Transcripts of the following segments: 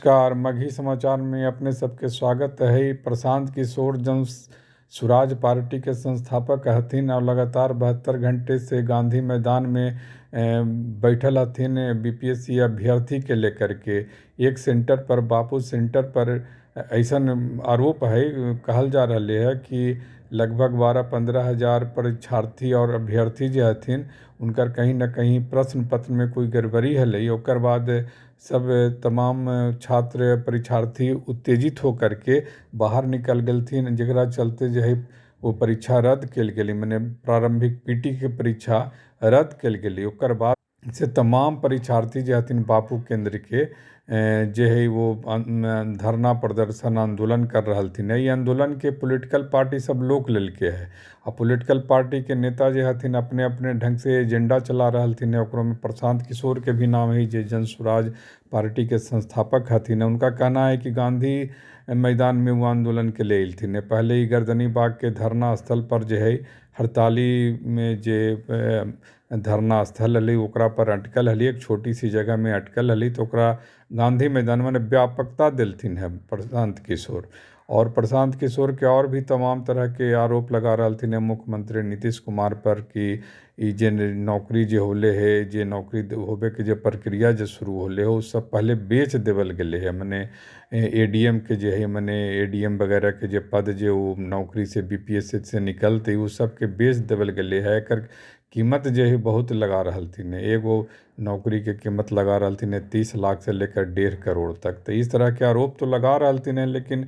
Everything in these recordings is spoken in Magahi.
नमस्कार, मगही समाचार में अपने सबके स्वागत है। प्रशांत किशोर जन सुराज पार्टी के संस्थापक हथिन और लगातार 72 घंटे से गांधी मैदान में बैठल हथिन बीपीएससी अभ्यर्थी के लेकर के। एक सेंटर पर, बापू सेंटर पर ऐसन आरोप है, कहल जा रहा है कि लगभग 12-15 हजार परीक्षार्थी और अभ्यर्थी जो हथिन उनकर कहीं न कहीं प्रश्न पत्र में कोई गड़बड़ी हलै। ओकर बाद सब तमाम छात्र परीक्षार्थी उत्तेजित होकर के बाहर निकल गेलथिन, जकरा चलते जो है वो परीक्षा रद्द कयल गेलै, मने प्रारंभिक पीटी के परीक्षा रद्द कयल गेलै। ओकर बाद से तमाम परीक्षार्थी जे हथिन बापू केंद्र के जे है वो धरना प्रदर्शन आंदोलन कर रहलथिन। ई आंदोलन के पॉलिटिकल पार्टी सब लोक लेलके है आ पॉलिटिकल पार्टी के नेता जे हथिन अपने अपने ढंग से एजेंडा चला रहलथिन है। ओकरो में प्रशांत किशोर के भी नाम है, जे जन सुराज पार्टी के संस्थापक हथिन। उनका कहना है कि गांधी मैदान में वो आंदोलन के ले अयलथिन। पहले ही गर्दनी बाग के धरना स्थल पर जे है हड़ताली में जे धरना स्थल हलै ओकरा पर अटकल हलै, एक छोटी सी जगह में अटकल हलै, तो ओकरा गांधी मैदान में व्यापकता देलथिन है प्रशांत किशोर। और प्रशांत किशोर के और भी तमाम तरह के आरोप लगा रहलथिन है मुख्यमंत्री नीतीश कुमार पर कि ई जे नौकरी जे होले है, जे नौकरी होबे के जे प्रक्रिया जे शुरू होले है उ सब पहले बेच देवल गेले है। मने एडीएम के जे है, मने एडीएम वगैरह के जे पद जे वो नौकरी से बीपीएससी से निकलते उ सब के बेच देवल गेले है। एकर कीमत जे है बहुत लगा रहलथिन है, एगो नौकरी के कीमत लगा रहलथिन है 30 लाख से लेकर 1.5 करोड़ तक। तो इस तरह के आरोप तो लगा रहलथिन है, लेकिन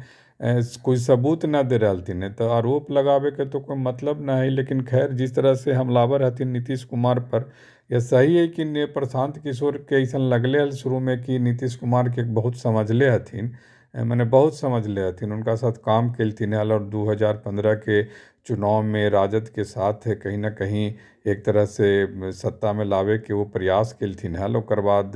कोई सबूत न दे रहलथिन है, तो आरोप लगावे के तो कोई मतलब न है। लेकिन खैर जिस तरह से हमलावर हथिन नीतीश कुमार पर, यह सही है कि प्रशांत किशोर के ऐसा लगले हल शुरू में कि नीतीश कुमार के बहुत समझले हथिन, मने बहुत समझले हथिन, उनका साथ काम केलथिन हल और 2015 के चुनाव में राजद के साथ कहीं ना कहीं एक तरह से सत्ता में लावे के वो प्रयास केलथिन हल। ओकर बाद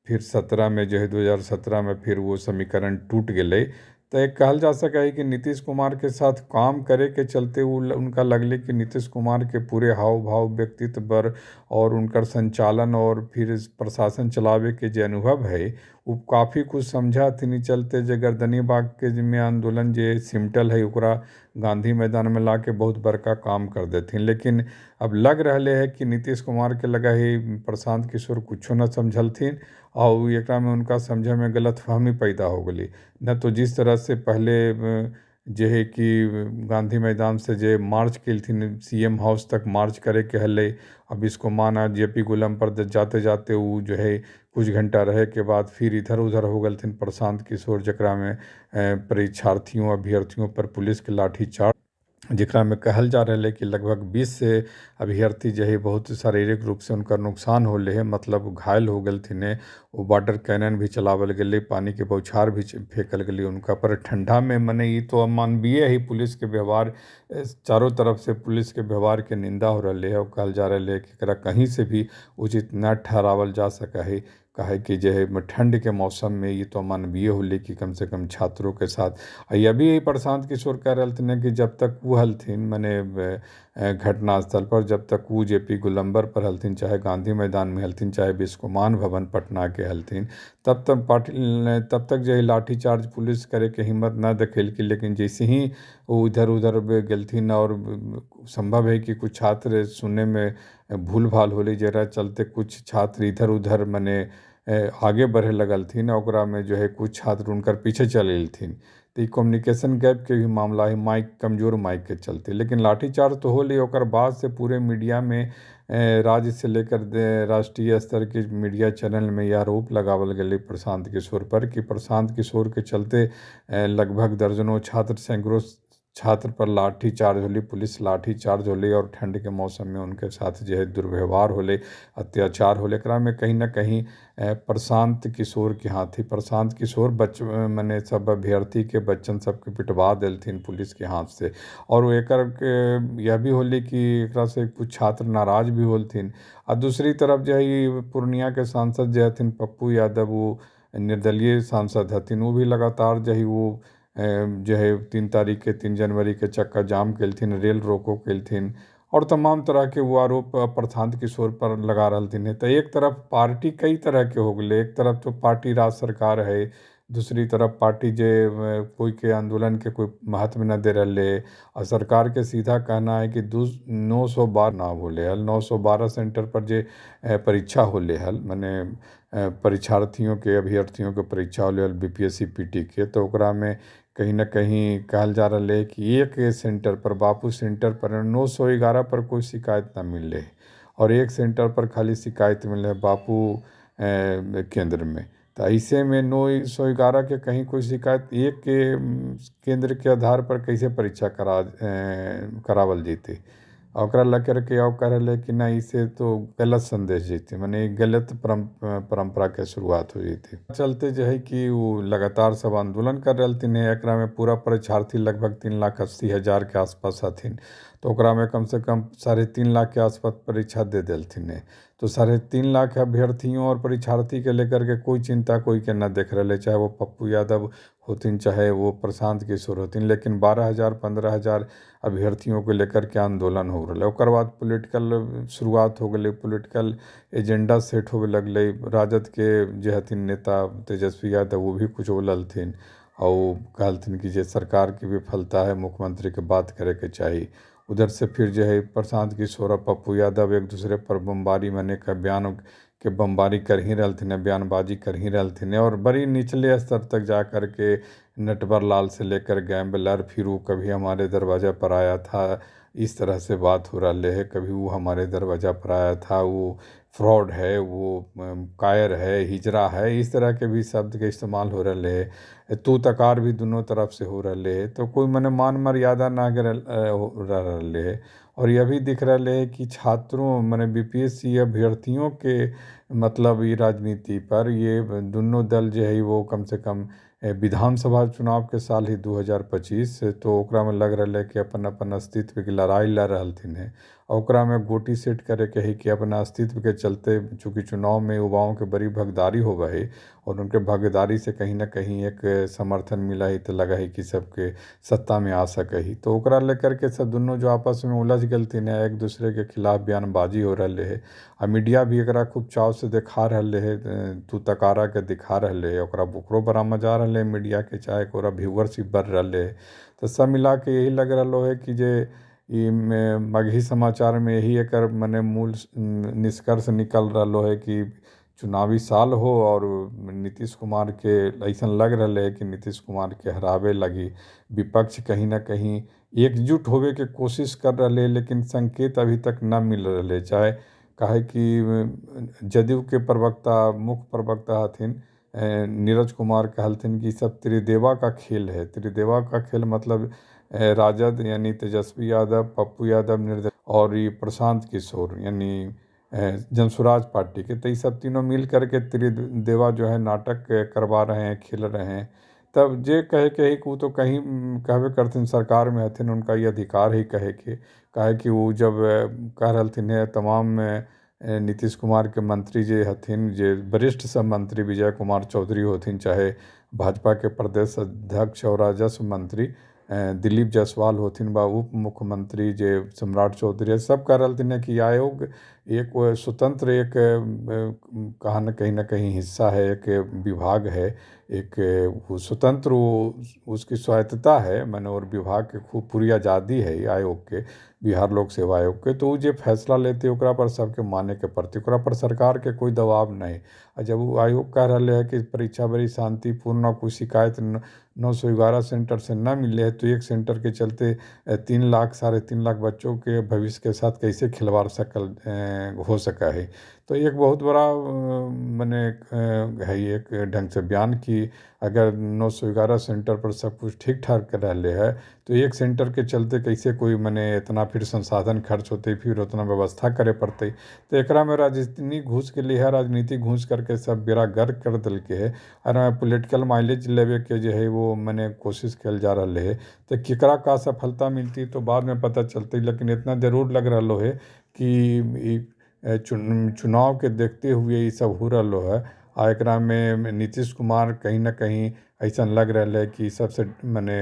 फिर 17 में जो है 2017 में फिर वो समीकरण टूट गेलै। तो एक कहल जा सका है कि नीतीश कुमार के साथ काम करे के चलते वो उनका लगले कि नीतीश कुमार के पूरे हाव भाव व्यक्तित्व पर और उनकर संचालन और फिर प्रशासन चलावे के जे अनुभव है वो काफ़ी कुछ समझा थी। चलते जे गर्दनी बाग के जिम्मे आंदोलन जे सिमटल है ओकरा गांधी मैदान में ला के बहुत बड़का काम कर देथिन। लेकिन अब लग रहा है कि नीतीश कुमार के लगा ही प्रशांत किशोर कुछो न समझलथिन और एकरा में उनका समझे में गलतफहमी पैदा हो गई। न तो जिस तरह से पहले जे है कि गांधी मैदान से जे मार्च केलथिन सीएम हाउस तक मार्च करे के हलै, अब इसको माना जेपी गोलंबर पर जाते जाते वो जो है कुछ घंटा रहे के बाद फिर इधर उधर हो गलथिन प्रशांत किशोर, जकरा में परीक्षार्थियों अभ्यर्थियों पर पुलिस के लाठीचार्ज, जकरा में कहल जा रहा है कि लगभग 20 अभ्यर्थी जो है बहुत शारीरिक रूप से उनका नुकसान होले है, मतलब घायल हो गेलथिन है। वो वाटर कैनन भी चलावल गेलै, पानी के बौछार भी फेंकल गेलै उनका पर। ठंडा में मने ई तो अमानवीय है पुलिस के व्यवहार, चारों तरफ से पुलिस के व्यवहार के निंदा हो रहा है और कहल जा रहा है कि एकरा कहीं से भी उचित न ठहरावल जा सका है। काहे कि जो है ठंड के मौसम में ये तो अमानवीय होले कि कम से कम छात्रों के साथ। यह भी प्रशांत किशोर कह रहे कि जब तक वो हलथिन मने घटनास्थल पर, जब तक वो जेपी गोलंबर पर हलथिन, चाहे गांधी मैदान में हलथिन, चाहे बिस्कोमान भवन पटना के हलथिन, तब तक पार्टी तब तक जो है लाठीचार्ज पुलिस करे के हिम्मत न देखेलकी। लेकिन जैसे ही वो इधर उधर गेलथिन और संभव है कि कुछ छात्र सुनने में भूल भाल होलै, जरा चलते कुछ छात्र इधर उधर मने आगे बढ़े लगलथिन, ओकरा में जो है कुछ छात्र उनकर पीछे चल एलथिन। तो ई कम्युनिकेशन गैप के भी मामला है, माइक कमज़ोर माइक के चलते। लेकिन लाठीचार्ज तो होलै, ओकर बाद से पूरे मीडिया में राज्य से लेकर राष्ट्रीय स्तर के मीडिया चैनल में यह आरोप लगावल गेलै प्रशांत किशोर पर कि प्रशांत किशोर के चलते लगभग दर्जनों छात्र, सैकड़ों छात्र पर लाठी चार्ज होलै, पुलिस लाठी चार्ज होलै और ठंड के मौसम में उनके साथ जो है दुर्व्यवहार होलै, अत्याचार होलै। एकरा में कहीं ना कहीं प्रशांत किशोर के हाथ ही, प्रशांत किशोर बच मने सब अभ्यर्थी के बच्चन सबके पिटवा देलथिन पुलिस के हाथ से। और एकर के यह भी होलै कि एकरा से कुछ छात्र नाराज भी होलथिन। आ दूसरी तरफ जो है पूर्णिया के सांसद जे हथिन पप्पू यादव, वो निर्दलीय सांसद हथिन, वो भी लगातार जो है वो जो है 3 तारीख के 3 जनवरी के चक्का जाम केलथिन, रेल रोको केलथिन और तमाम तरह के वो आरोप प्रशांत किशोर पर लगा रहलथिन है। तो एक तरफ पार्टी कई तरह के हो गए, एक तरफ तो पार्टी राज्य सरकार है, दूसरी तरफ पार्टी जे कोई के आंदोलन के कोई महत्व न दे रहले है। और सरकार के सीधा कहना है कि 912 ना होले हल, 912 सेंटर पर जे परीक्षा होले हल, माने परीक्षार्थियों के अभ्यर्थियों के परीक्षा होले हल बीपीएससी पीटी के, तो ओकरा में कहीं ना कहीं कहल जा रहा है कि एक सेंटर पर, बापू सेंटर पर 911 पर कोई शिकायत न मिले और एक सेंटर पर खाली शिकायत मिले बापू केंद्र में। तो ऐसे में 911 के कहीं कोई शिकायत एक के केंद्र के आधार पर कैसे परीक्षा करावल जैते। ओकरा लग करके और कह रहे कि ना इसे तो गलत संदेश जैते, माने गलत परंपरा के शुरुआत हो जैते। चलते जो है कि वो लगातार सब आंदोलन कर रहलथिन है। एकरा में पूरा परीक्षार्थी लगभग 3,80,000 के आसपास हथिन, तो ओकरा में कम से कम 3.5 लाख के आसपास परीक्षा दे देलथिन है। तो 3.5 लाख अभ्यर्थियों और परीक्षार्थी के लेकर के कोई चिंता कोई के न देख रहे, चाहे वो पप्पू यादव होथिन चाहे वो प्रशांत किशोर होथिन, लेकिन 12,000 15,000 अभ्यर्थियों को लेकर के आंदोलन हो रहा है। ओकर बाद पोलिटिकल शुरुआत हो गई, पोलिटिकल एजेंडा सेट होवे लगलै। राजद के जे हथिन नेता तेजस्वी यादव वो भी कुछ बोललथिन और कहलथिन कि जे सरकार की विफलता है, मुख्यमंत्री के बात करे के चाही। उधर से फिर जो है प्रशांत किशोर और पप्पू यादव एक दूसरे पर बमबारी माने का बयान के बमबारी कर ही रहलथिन है, बयानबाजी कर ही रहलथिन है। और बड़ी निचले स्तर तक जा कर के नटवर लाल से लेकर गैम्बलर, फिर वो कभी हमारे दरवाज़ा पर आया था, इस तरह से बात हो रही है, कभी वो हमारे दरवाज़ा पर आया था, वो फ्रॉड है, वो कायर है, हिजरा है, इस तरह के भी शब्द के इस्तेमाल हो रहे है। तू तकार भी दोनों तरफ से हो रहे है, तो कोई मने मान मर्यादा ना हो रहे है। और यह भी दिख रहा है कि छात्रों माने बीपीएससी अभ्यर्थियों के मतलब ये राजनीति पर ये दोनों दल जो है वो कम से कम विधानसभा चुनाव के साल ही 2025, तो ओकरा में लग रहा है कि अपन अपन अस्तित्व की लड़ाई लड़ रहलथिन है। और ओकरा में गोटी सेट करे के है कि अपना अस्तित्व के चलते, चूँकि चुनाव में युवाओं के बड़ी भागीदारी होवे है और उनके भागीदारी से कहीं ना कहीं एक समर्थन मिला है, तो लगा है कि सबके सत्ता में आ सके ही। तो ओकरा लेकर के सब दोनों जो आपस में उलझ गेलथिन है, एक दूसरे के खिलाफ बयानबाजी हो रहा है। आ मीडिया भी एकरा खूब चाव से देखा रहा है, तू तकारा के दिखा रहा है, ओकरा ओकरो बड़ा मजा आ रहा है मीडिया के, चाहे ओकरा व्यूअरशिप बढ़ रहा है। तो सब मिला के यही लग रहा है कि जे ई मगही समाचार में यही एकर मने मूल निष्कर्ष निकल रहा है कि चुनावी साल हो और नीतीश कुमार के ऐसा लग रहा है कि नीतीश कुमार के हरावे लगी विपक्ष कहीं ना कहीं एकजुट होवे के कोशिश कर रहे, लेकिन संकेत अभी तक न मिल रहा है। चाहे काहे कि जदयू के प्रवक्ता, मुख्य प्रवक्ता हथिन नीरज कुमार कहलथिन कि सब त्रिदेवा का खेल है। त्रिदेवा का खेल मतलब राजद यानी तेजस्वी यादव, पप्पू यादव निर्दलीय और ये प्रशांत किशोर यानी जनसुराज पार्टी के, तो ये सब तीनों मिल करके त्रिदेवा जो है नाटक करवा रहे हैं, खेल रहे हैं। तब जे कहे के वो तो कहीं कहबे करथिन, सरकार में हथिन, उनका ये अधिकार ही कहे के, काहे कि वो जब कह रहलथिन है तमाम नीतीश कुमार के मंत्री जे हथिन, जे वरिष्ठ सब मंत्री विजय कुमार चौधरी होथिन, चाहे भाजपा के प्रदेश अध्यक्ष और राजस्व मंत्री दिलीप जायसवाल होथिन बा उप मुख्यमंत्री जे सम्राट चौधरी, सब कह रहलथिन कि आयोग एक स्वतंत्र एक कहाँ न कहीं न कहीं हिस्सा है, एक विभाग है, एक वो स्वतंत्र उसकी स्वायत्तता है माने, और विभाग के खूब पूरी आज़ादी है आयोग के, बिहार लोक सेवा आयोग के। तो वो जे फैसला लेते ओकरा पर सबके माने के पड़ते, ओकरा पर सरकार के कोई दबाव नहीं। आ जब वो आयोग कह रहा है कि परीक्षा बड़ी शांतिपूर्ण, कोई शिकायत 911 सेंटर से न मिले है, तो एक सेंटर के चलते 3 लाख 3.5 लाख बच्चों के भविष्य के साथ कैसे खिलवाड़ सकल हो सका है। तो एक बहुत बड़ा मने है एक ढंग से बयान कि अगर 911 सेंटर पर सब कुछ ठीक ठाक कर रहे है तो एक सेंटर के चलते कैसे कोई मने इतना फिर संसाधन खर्च होते, फिर उतना व्यवस्था करे पड़ते। तो एकरा में राजनीति घुस के लिए है, राजनीति घुस करके सब बेड़ा गर्क कर दिल के है और पोलिटिकल माइलेज लेवे के जो है वो मने कोशिश कल जा रहा है। तो केकरा का सफलता मिलती तो बाद में पता चलती, लेकिन इतना जरूर लग रहा है कि चुनाव के देखते हुए ये सब हो रहा है। आ एकरा में नीतीश कुमार कहीं ना कहीं ऐसा लग रहा है कि सबसे मने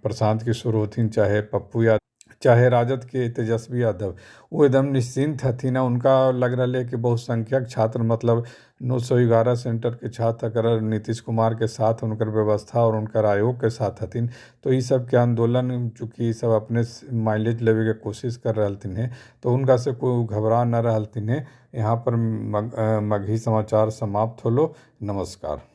प्रशांत किशोर होथिन चाहे पप्पू यादव चाहे राजद के तेजस्वी यादव, वो एकदम निश्चिंत हथिन। उनका लग रहा है कि बहुसंख्यक छात्र मतलब 911 सेंटर के छात्र अगर नीतीश कुमार के साथ उनकर व्यवस्था और उनकर आयोग के साथ हथिन, तो ई सबके आंदोलन चूँकि सब अपने माइलेज लेवे के कोशिश कर रहलथिन हैं, तो उनका से कोई घबरा न रहलथिन हैं। यहाँ पर मगही समाचार समाप्त होलो। नमस्कार।